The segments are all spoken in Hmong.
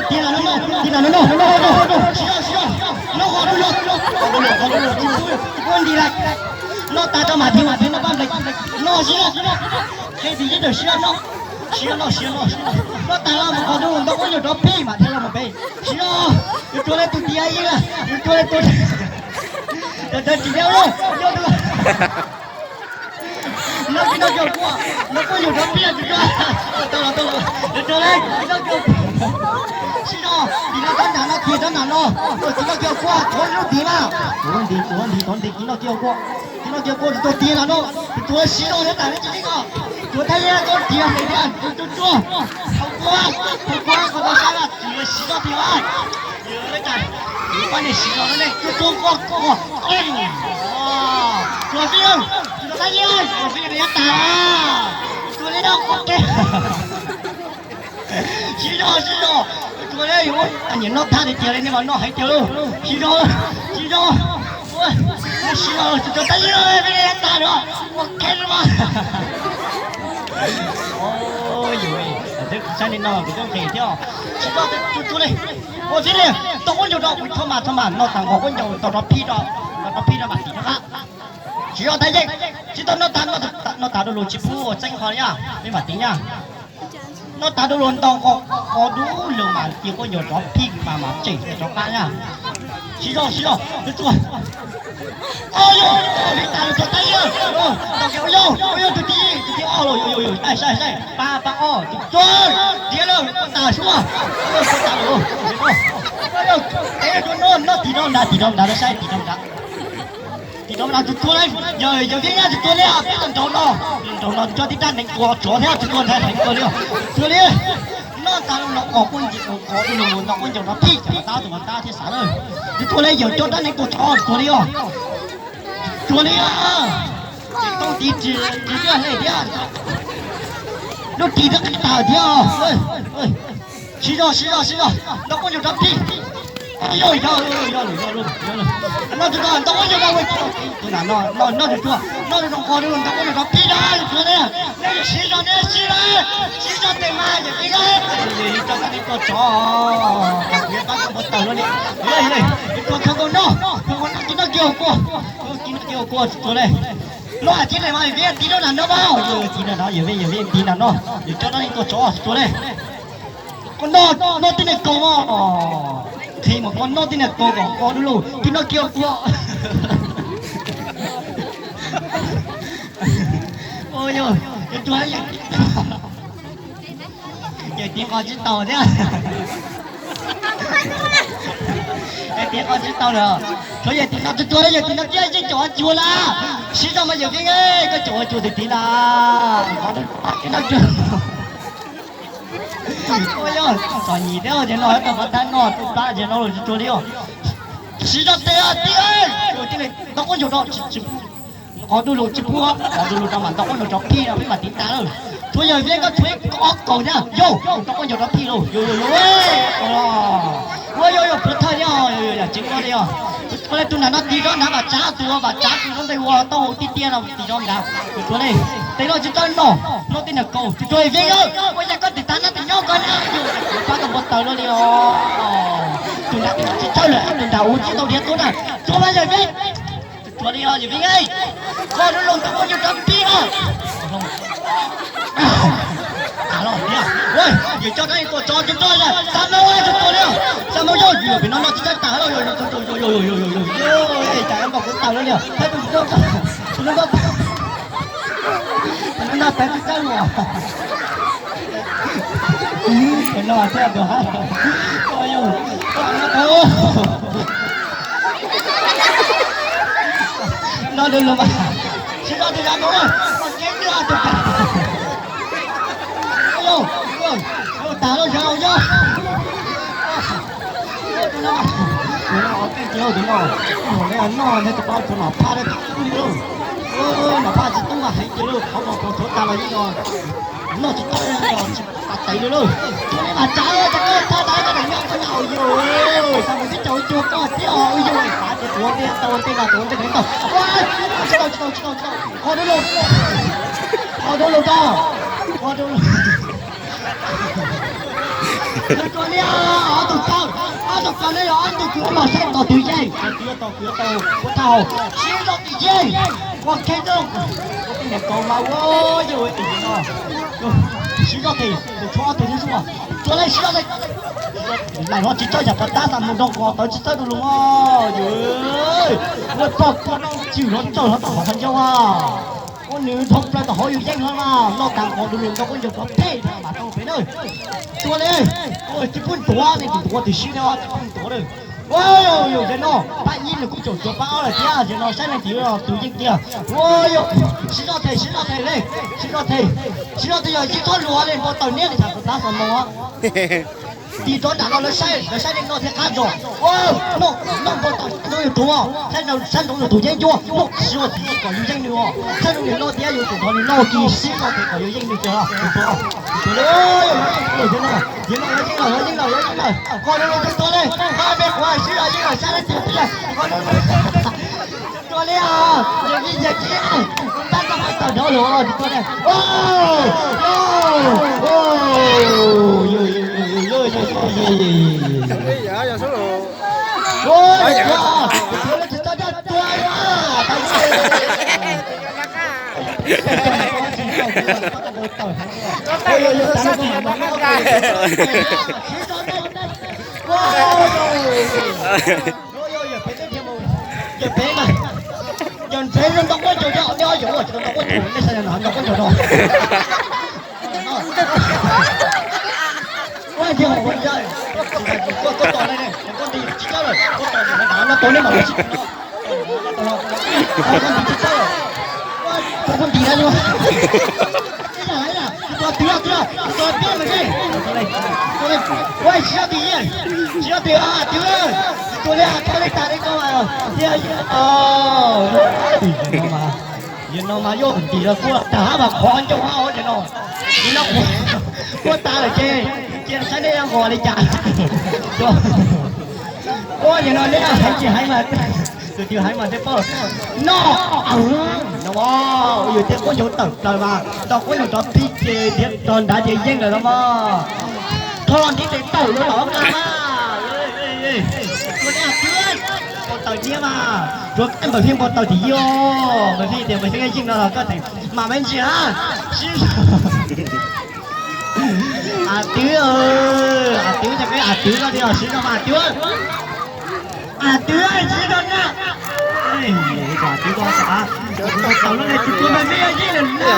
Tig lam no, tig lam no, no, no, no, siv zog, siv zog, no qhov dub los, qhov dub los, qhov dub los, tsis pub nti lawm. Noj tas rau mam tig, mam tig noj paj nplej, no siv zog, siv zog, qhia tis yeej tawm siv zog no, siv zog no, siv zog no, siv zog no. Noj tas los mus qhov dub los ntau quab ncaug rov phij mam dhia los mus pem. Siv zog, yus rua le tus tis yeej lawm, yus rua le tus, tawm tawm tsis dhia lawm, yog tus. Noj tig noj kiag quaj, noj quab ncaug rov phij tsis rua. Tau los, tau los, rua le, tig noj kiag, siv zog, tig noj rov nram no, tig rov nram no, tig noj kiag quaj, tuav lub ntiv na. Tuav ntiv, tuav ntiv, tuav ntiv, tig noj kiag quaj, tig noj kiag quaj, tus tuag tig lam no, tus tuag siv zog thiab tam li tsis li ko. Tuav thaj yeeb tuav ntiv tes thiab, tus tuag, thaum kuv, thaum kuv qhov tau saib lawm, tus siv zog tiag. Pab niag siv zog no ne, tus tuag quaj quaj, tus tuag fij, tus tuag thaj yeeb, tus tuag fij nws yav tas, tus tuag li no quaj ke. Siv zog, siv zog, tus tuag li, nyiam noj thaj tiag tiag li, nej mas noj heev tiag lauj. Siv zog, siv zog, siv zog, tus tuag thaj yeeb, fij nws yav tas lawm, quaj ke li mas. Yus, kuv saib li no kuv twb nqhis thiab. Siv zog, tus tuag li, ua tib li, ntau quab ncaug rau, thov mas, thov mas, noj tas nqos quab ncaug tau rov phij rau, tau rov phij rau mam tig rov qab. Siv zog thaj yeeb, tsis tau noj tas, noj tas dua lug tsis pub ua txeeb qhov li, peb mam tig nyab. Noj tas dua lug ntau nqos, qhov dub lug mas tig quab ncaug rov phij mas mam tsem rov qab nyab. Siv zog, siv zog, tus tuag. Ua yog, ua yog, tus tuag thaj yeeb, ua yog, ua yog tus tis, tus tis ob los, saib, saib, pab, pab ob, tus tuag, tiag lawm, tas suab, tas lawm. Ua yog, tus no noj tig rau nrad, tig rau nrad, saib tig rau nrad. Tig rau nrad tus tuag li, yog, yog Viaj Yaj tus tuag li, peb los nraum no, nraum no coj tib rab hneev tua tsov thiab tus tuag ntag, tus tuag li, tus tuag li. Noj tas los qos quab ncaug, qos dub lug ntau quab ncaug rov phij, tab tus mas tab thiaj xav lawm. Tus tuag li yog coj rab hneev tua tsov tus tuag li os. Tus tuag li os. Tsis tau tiv ris, ris tiaj hle thiab. Lub ris twb qis tag thiab os. Siv zog, siv zog, siv zog, ntau quab ncaug rov phij. Yog, yog, yog, yog, yog, yog. Noj tus tuag, ntau quab ncaug rov, tus nam no, noj tus tuag, noj tus tuag, qos dub lug ntau quab ncaug rov phij rau tus tuag li. Nej siv zog, nej siv zog, siv zog tes mas yawm txiv, coj rab hneev tua tsov, kuv yuav pab koj npau taws luaj li. Tus tuag khaws nkaus noj, khaws nkaus noj, tig noj kiag hauv kua, tig noj kiag hauv kua tus tuag li. Luag hais tias mas Viaj Yaj tig rau nram no mas, yog tig nram no, yog Viaj, yog Viaj tig nram no, yog coj rab hneev tua tsov tus tuag li. Koj noj, noj tib neeg kaus mas, qhia mas koj noj tib neeg kaus kom qos dub lug, tig noj kiag hauv kua. Ua yog, yog tus yawm txiv nqos tsis tau thiab. Yawm txiv nqos tsis tau lawm. Tshuav yawm txiv nqos tus tuag, yawm txiv nqos kiag yeej caum cua lawm. Siv zog mas yawm Viaj, koj caum cua tus txiv lawm. Qos dub lug, tig noj kiag. Ua yog, txom nyem thiab, ces no tau qhov thab noj tus plab ces no los tsis tsuag li os. Siv zog tes tib, ntau quab ncaug rau, qos dub lug tsis pub, qos dub lug rau mas ntau quab ncaug rov phij no peb mam tiv tas lawm. Tshuav yawm Viaj koj tshuav ib ob kaus thiab, yog ntau quab ncaug rov phij lauj, yog, yog, yog, ua yog, yog pluav thawj thiab, yog, yog, yog tseem ua li os. Tus tuag li tus nram no tig rov nrad, Vam Tsav tus, Vam Tsav tus lub npe ua tau hauv tiag tiag no tig rov nrad, tus tuag li. Tes no tsis tau noj, noj tib neeg kaus, tus tuag li Viaj, ua yog koj tes tav no tes nyob koj na, yog pab koj npau taws luaj li os. Tus nrad tsis txawj lawm, tus nrad ua tsis tau dhia tuaj na, tus mas yog Viaj. Tus tuag li os yawm Viaj, qos dub lug ntau quab ncaug rov phij os. Yawm coj rab hneev tua tsov tus tuag lawm, Xab Maub tus tuag li os, Xab Maub yog yus pem no noj tsis txawj tas lawm, yog, yog, yog, yog, yog, yog, yog, yog, cas npau kuv taws luaj li os, thiab tus, tus no noj, tus no noj tas tsis txawj los. Tus no thiab tus hab, yog, no dub lug mas, tsis noj tus yav no, koj ceeb tiag tus, yog, yog, tas lawm yog, yog. Tus no, tus no, tus no, noj neb tus pab tus Nom Phaj, Nom Phaj tsis tub mas heev tiag lauj, qhov no qhov thuav tas los yeej noj tsis tau, tsis tas tes li lauj. Tus no mas tsav, tsav koj thaj tas koj daim nyob koj nyob, yog, tas mus tib caum cuag koj thiab, yog, tas ces tuav ntej tau ntej no, tuav ntej tau, tsis tau, tsis tau, tsis tau, tsis tau, qos dub lug, qos dub lug tau, qos dub lug. Tua li ob tug tau, ob tug tau li ob tug kws los saib tos tus yeej, tus yuav tau kws yuav tau ua tau, sib zog tus yeej, ua khe rau, niam kaus mas ua yog ua tim no, sib zog tes tus tshuav ob tug thiab xwb, tua li sib zog tes. Laim no tsis txawj yam pov tab tas mus nrog nqos tawv tsis txawj rau lus os yus. Ua txog tua no tswm no tsaws hlo tom qhov ncauj a. Ua nws dhau plaws tom hauv yus yeej hlo mas noj tas nqos rau lus nrog ua ncaug rov pem mas tau pem na. Tua li, tsis pub ntuav ne, tsis ntuav tiam sis ne tsis pub ntuav na. Ua yog yam no pab ib nws kuj tseem tsuav pab ob lawm thiab, yam no saib leej twg tus yeej tiag. Ua yog, sib zog tes sib zog tes li, sib zog tes, sib zog tes yog ib txhob luag li npau taws niab li tham pov tab xov no. Tis rov nram no lawv saib, lawv saib li no thiaj qab zos. Noj npau taws sab nraud yus tuav, sab nraud yus tus yeej ncuab, noj sib zog tes kom yus yeej nws os. Sab nraud nws noj tias yus tus nrog nws noj kis sib zog tes kom yus yeej nws tiag. Tus tuav, tus tuav li, yus no, yus no yuav yeej lawm, yuav yeej lawm, yuav yeej lawm. Qhov no tus tuav li, qhov peb qhuav sib zog yeej lawm sab leej twg tiag, qhov no tus tuav li os, yus yeej yog kis, tab koj pab tawm nrov lawm tus tuav li. Yog peb mas, yog ntxeev zoo ntau quab ncaug cov, nej ob yawm ua tsis tau ntau quab ncaug, nej sawv daws ntau quab ncaug no. Ua ntej ua ntej, koj tos ne, koj nti tsis tau lawm, koj tos no tos nej mam li sib no. Koj nti tsis tau lawm, koj nti na. Tus twg, tus twg, tus twg pib mas ne. Ua tsis yog twg yeej, tsis yog twg, twg, tus li tau li tas li koj mas thiaj yeej tau. Yog no mas yuav ntim los kuaj tag hab mas qhov ncauj hab os no. Yog no kuaj tag lawm ces cia saib nej yuav nqos li cas. Ua yog no neb heev tsis heev mas, tus twg heev mas thiaj paub. No, no, yus tej quab ncaug tawm plaws mas tau quab ncaug rov pib ces thiab rov nrad ces yeej lawm los mas. Tho ntiv tes tawm lawm los qab mas. Ua neb twb npau taws niab mas, tsuav kab npawg Fij npau taws tim yog npawg Fij tias npawg Fij yeej no los koj tseem mam me ntsis hab. Sib, a twb, a twb, a twb no tias sib no mas a twb, a twb sib no na. A twb ko, kuv npau taws no ne tus tuav mas me yeej lawm na.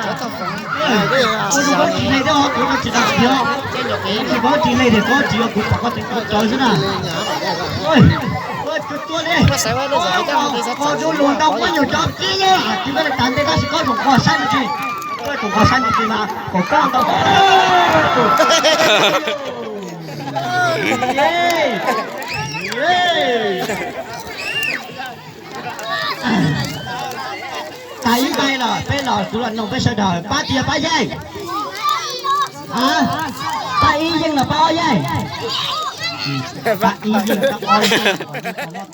Kuv zoo khaub tsis hle thiab, kuv tsis tau tiag. Tsis khaub tsis hle tias koj tsis yuav kuv pom koj tseem koj tsawv xwb na. Ua tus tuav li, koj zoo lus ntau quab ncaug cov pib na, a twb peb le tas ntej tab sis koj tseem nqos sab me ntsis, koj tseem nqos sab me ntsis mas kom koj ntau. Tas ib nqaij los peb los kuv los noog peb sawv daws pab tiag pab yeej. Pab ib yeej los pab ob yeej. Pab ib yeej pab ob yeej.